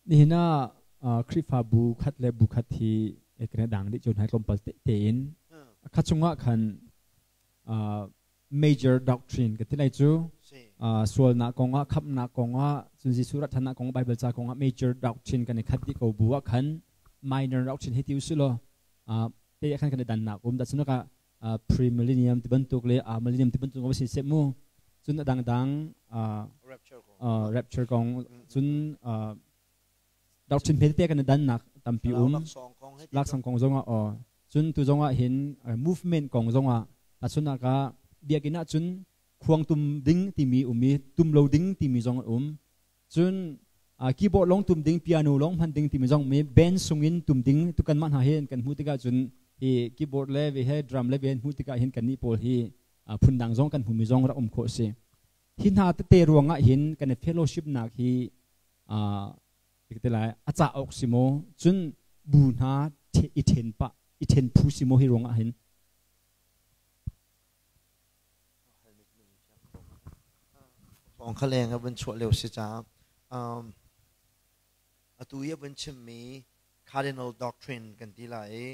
Nihin ah Khrihfabu khat le bu khat hi kan i dang dih cu hna tlawmpal tein kha chungah khan major doctrine ka ti lai cu sualnak kongah khamhnak kongah cun Jesuh rathannak kong Bible ca kongah major doctrine kan i khat dih ko bu ah khan minor doctrine hi ti usih law te khan kan i dannak um da cun premillennium ti bantuk le amillennium ti bantuk si seh mu cun a dangdang rapture kong cun doctrine hme te kan i dannak tampi um laksang kong zongah aw cun tu zongah hin movement kong zongah tahchunhnak ah biakinn ah cun khuang tum ding timi um i tum lo ding timi zong um cun keyboard lawng tum ding piano lawng hman ding timi zong mi band sungin tum ding tu kan mah hna hin kan hmuh tikah cun hi keyboard le ve he drum le ve hmuh tikah hin kan nih pawl hi phundang zong kan hmumi zong rak um khawh si hi hna tete ruangah hin kan i fellowship nak hi te lai a ca awk si maw cun bu hna i then pa i then phu si maw hi ruangah hin Thawng kha leng a vun chuah lio si caah atu i a vun chimmi cardinal doctrine kan ti lai i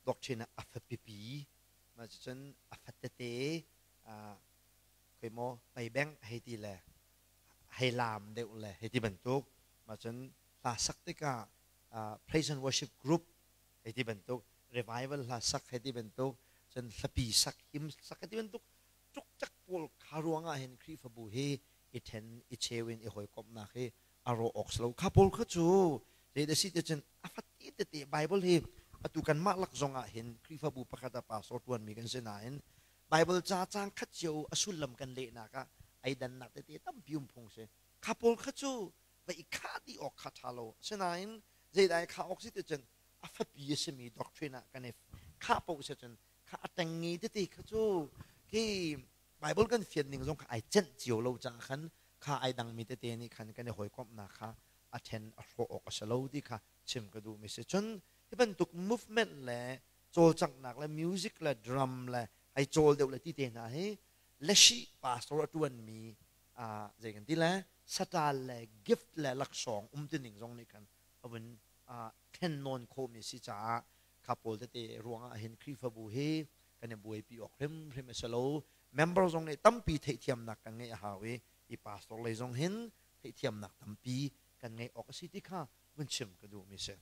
doctrine ah a fapipi mah cucun a fatete khoi maw peibeng hei ti le hei laam deuh le hei ti bantuk mah cun hla sak tikah praise and worship group hei ti bantuk revival hla sak hei ti bantuk cun hlapi sak him sak hei ti bantuk cukcak pawl kha ruangah hin Khrihfabu hi i then i cheu in i hawikomhnak hi a rawh awk si lo kha pawl kha cu zei si te cun a fati tete Bible hi atu kanmah lak zong ah hin Khrihfabu pakhat ah pastor tuanmi kan si nain Bible ca cang khat cio a sullam kan lehnak ah ai dannak tete tampi um phung si kha pawl kha cu va i khah dih awk kha ṭha lo asinain zeidah i khah awk si ti cun a fapi a simi doctrine ah kan i khah paoh si cun kha a tengnge tete kha cu khi Bible kan fian ning zong kha ai cenh cio lo caah khan kha ai dangmi tete nih khan kan i hawikomhnak kha a then a hrawh awk a si lo ti kha chim ka duhmi si cun hi bantuk movement le cawlcanghnak le music le drum le ai cawl deuh le ti te hna hi leshi pastor a ṭuanmi zei kan ti le satal le gift le laksawng um ti ning zong nih khan a vun thlen nawn khawhmi si caah kha pawl tete ruangah hin Khrihfabu hi kan i buaipi awk hrimhrim a si lo member zong nih tampi theihthiamnak kan ngeih a hau i i pastor lei zong hin theihthiamnak tampi kan ngeih awk a si ti kha vun chim ka duhmi si.